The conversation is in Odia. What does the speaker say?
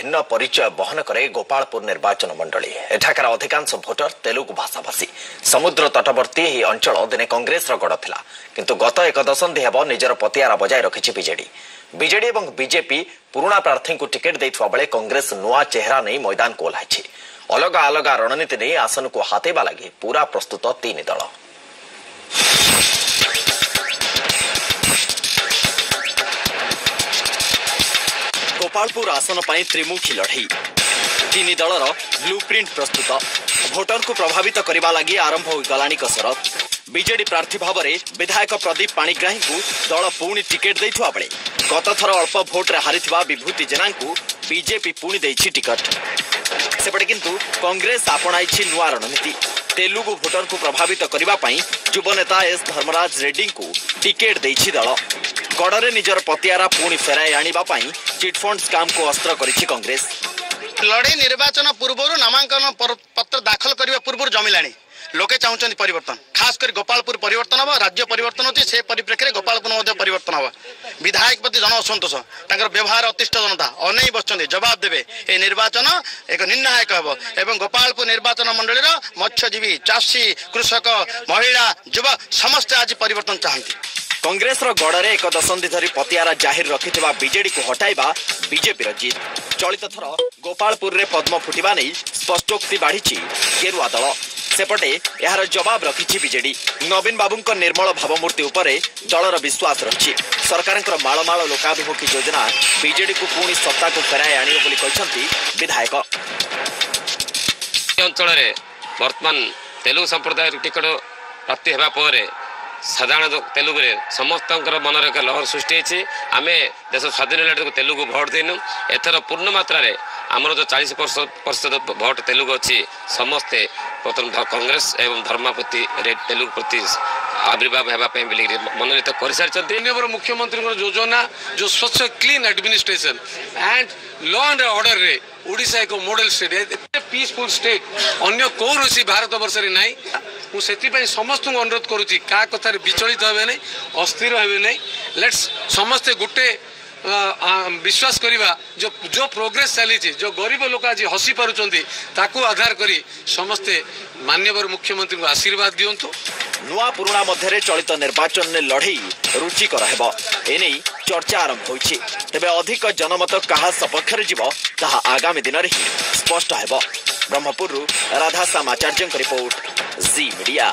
ଭିନ୍ନ ପରିଚୟ ବହନ କରେ ଗୋପାଳପୁର ନିର୍ବାଚନ ମଣ୍ଡଳୀ। ଏଠାକାର ଅଧିକାଂଶ ଭୋଟର ତେଲୁଗୁ ଭାଷାଭାଷୀ। ସମୁଦ୍ର ତଟବର୍ତ୍ତୀ ଏହି ଅଞ୍ଚଳ ଦିନେ କଂଗ୍ରେସର ଗଡ଼ ଥିଲା, କିନ୍ତୁ ଗତ ଏକ ଦଶନ୍ଧି ହେବ ନିଜର ପତିଆରା ବଜାୟ ରଖିଛି ବିଜେଡି। ବିଜେଡି ଏବଂ ବିଜେପି ପୁରୁଣା ପ୍ରାର୍ଥୀଙ୍କୁ ଟିକେଟ୍ ଦେଇଥିବା ବେଳେ କଂଗ୍ରେସ ନୂଆ ଚେହେରା ନେଇ ମଇଦାନକୁ ଓହ୍ଲାଇଛି। ଅଲଗା ଅଲଗା ରଣନୀତି ନେଇ ଆସନକୁ ହାତେଇବା ଲାଗି ପୁରା ପ୍ରସ୍ତୁତ ତିନି ଦଳ। ଗୋପାଳପୁର ଆସନ ପାଇଁ ତ୍ରିମୁଖୀ ଲଢ଼େଇ, ତିନି ଦଳର ବ୍ଲୁ ପ୍ରିଣ୍ଟ ପ୍ରସ୍ତୁତ। ଭୋଟରଙ୍କୁ ପ୍ରଭାବିତ କରିବା ଲାଗି ଆରମ୍ଭ ହୋଇଗଲାଣି କସରତ। ବିଜେଡି ପ୍ରାର୍ଥୀ ଭାବରେ ବିଧାୟକ ପ୍ରଦୀପ ପାଣିଗ୍ରାହୀଙ୍କୁ ଦଳ ପୁଣି ଟିକେଟ୍ ଦେଇଥିବା ବେଳେ ଗତଥର ଅଳ୍ପ ଭୋଟରେ ହାରିଥିବା ବିଭୂତି ଜେନାଙ୍କୁ ବିଜେପି ପୁଣି ଦେଇଛି ଟିକଟ। ସେପଟେ କିନ୍ତୁ କଂଗ୍ରେସ ଆପଣାଇଛି ନୂଆ ରଣନୀତି। ତେଲୁଗୁ ଭୋଟରଙ୍କୁ ପ୍ରଭାବିତ କରିବା ପାଇଁ ଯୁବନେତା ଏସ୍ ଧର୍ମରାଜ ରେଡ୍ଡୀଙ୍କୁ ଟିକେଟ୍ ଦେଇଛି ଦଳ। ଗଡ଼ରେ ନିଜର ପତିଆରା ପୁଣି ଫେରାଇ ଆଣିବା ପାଇଁ ଚିଟ୍ଫଣ୍ଡ ସ୍କାମକୁ ଅସ୍ତ୍ର କରିଛି କଂଗ୍ରେସ। ଲଢ଼େଇ ନିର୍ବାଚନ ପୂର୍ବରୁ ନାମାଙ୍କନ ପତ୍ର ଦାଖଲ କରିବା ପୂର୍ବରୁ ଜମିଲାଣି। ଲୋକେ ଚାହୁଁଛନ୍ତି ପରିବର୍ତ୍ତନ, ଖାସ କରି ଗୋପାଳପୁର ପରିବର୍ତ୍ତନ ହେବ। ରାଜ୍ୟ ପରିବର୍ତ୍ତନ ହେଉଛି, ସେ ପରିପ୍ରେକ୍ଷୀରେ ଗୋପାଳପୁର ମଧ୍ୟ ପରିବର୍ତ୍ତନ ହେବ। ବିଧାୟକ ପ୍ରତି ଜନ ଅସନ୍ତୋଷ, ତାଙ୍କର ବ୍ୟବହାର ଅତିଷ୍ଠ ଜନତା ଅନେଇ ବସିଛନ୍ତି, ଜବାବ ଦେବେ। ଏ ନିର୍ବାଚନ ଏକ ନିର୍ଣ୍ଣାୟକ ହେବ ଏବଂ ଗୋପାଳପୁର ନିର୍ବାଚନ ମଣ୍ଡଳୀର ମତ୍ସ୍ୟଜୀବୀ, ଚାଷୀ, କୃଷକ, ମହିଳା, ଯୁବ ସମସ୍ତେ ଆଜି ପରିବର୍ତ୍ତନ ଚାହାନ୍ତି। କଂଗ୍ରେସର ଗଡ଼ରେ ଏକ ଦଶନ୍ଧି ଧରି ପତିଆରା ଜାହିର ରଖିଥିବା ବିଜେଡିକୁ ହଟାଇବା ବିଜେପିର ଜିଦ୍। ଚଳିତ ଥର ଗୋପାଳପୁରରେ ପଦ୍ମ ଫୁଟିବା ନେଇ ସ୍ପଷ୍ଟୋକ୍ତି ବାଢ଼ିଛି ଗେରୁଆ ଦଳ। ସେପଟେ ଏହାର ଜବାବ ରଖିଛି ବିଜେଡି। ନବୀନ ବାବୁଙ୍କ ନିର୍ମଳ ଭାବମୂର୍ତ୍ତି ଉପରେ ଦଳର ବିଶ୍ୱାସ ରହିଛି। ସରକାରଙ୍କର ମାଳମାଳ ଲୋକାଭିମୁଖୀ ଯୋଜନା ବିଜେଡିକୁ ପୁଣି ସତ୍ତାକୁ ଫେରାଇ ଆଣିବ ବୋଲି କହିଛନ୍ତି ବିଧାୟକ। ଅଞ୍ଚଳରେ ବର୍ତ୍ତମାନ ତେଲୁଗୁ ସମ୍ପ୍ରଦାୟର ଟିକଟ ପ୍ରାପ୍ତି ହେବା ପରେ ସାଧାରଣ ତେଲୁଗୁରେ ସମସ୍ତଙ୍କର ମନରେ ଏକ ଲହର ସୃଷ୍ଟି ହେଇଛି। ଆମେ ଦେଶ ସ୍ୱାଧୀନ ହେଲା ତେଲୁଗୁ ଭୋଟ ଦେଇନୁ, ଏଥର ପୂର୍ଣ୍ଣ ମାତ୍ରାରେ ଆମର ଯେଉଁ 40% ଭୋଟ ତେଲୁଗୁ ଅଛି, ସମସ୍ତେ ପ୍ରଥମ କଂଗ୍ରେସ ଏବଂ ଧର୍ମ ପ୍ରତି ତେଲୁଗୁ ପ୍ରତି ଆବିର୍ଭାବ ହେବା ପାଇଁ ବୋଲି ମନୋନୀତ କରିସାରିଛନ୍ତି। ମାନ୍ୟବର ମୁଖ୍ୟମନ୍ତ୍ରୀଙ୍କର ଯୋଜନା ଯେଉଁ ସ୍ୱଚ୍ଛ clean administration and law and ଅର୍ଡରରେ Odisha ଏକ ମଡେଲ ଷ୍ଟେଟ୍, ଏତେ ପିସଫୁଲ ଷ୍ଟେଟ୍ ଅନ୍ୟ କୌଣସି ଭାରତ ବର୍ଷରେ ନାହିଁ। ମୁଁ ସେଥିପାଇଁ ସମସ୍ତଙ୍କୁ ଅନୁରୋଧ କରୁଛି, କାହା କଥାରେ ବିଚଳିତ ହେବେ ନାହିଁ, ଅସ୍ଥିର ହେବେ ନାହିଁ। Let's ସମସ୍ତେ ଗୋଟେ ବିଶ୍ୱାସ କରିବା, ଯେଉଁ ପ୍ରୋଗ୍ରେସ୍ ଚାଲିଛି, ଯେଉଁ ଗରିବ ଲୋକ ଆଜି ହସି ପାରୁଛନ୍ତି, ତାକୁ ଆଧାର କରି ସମସ୍ତେ ମାନ୍ୟବର ମୁଖ୍ୟମନ୍ତ୍ରୀଙ୍କୁ ଆଶୀର୍ବାଦ ଦିଅନ୍ତୁ। ନୂଆ ପୁରୁଣା ମଧ୍ୟରେ ଚଳିତ ନିର୍ବାଚନରେ ଲଢ଼େଇ ରୁଚିକର ହେବ, ଏନେଇ ଚର୍ଚ୍ଚା ଆରମ୍ଭ ହୋଇଛି। ତେବେ ଅଧିକ ଜନମତ କାହା ସପକ୍ଷରେ ଯିବ ତାହା ଆଗାମୀ ଦିନରେ ହିଁ ସ୍ପଷ୍ଟ ହେବ। ବ୍ରହ୍ମପୁରରୁ ରାଧାଶ୍ୟାମ ଆଚାର୍ଯ୍ୟଙ୍କ ରିପୋର୍ଟ, ଜି ମିଡିଆ।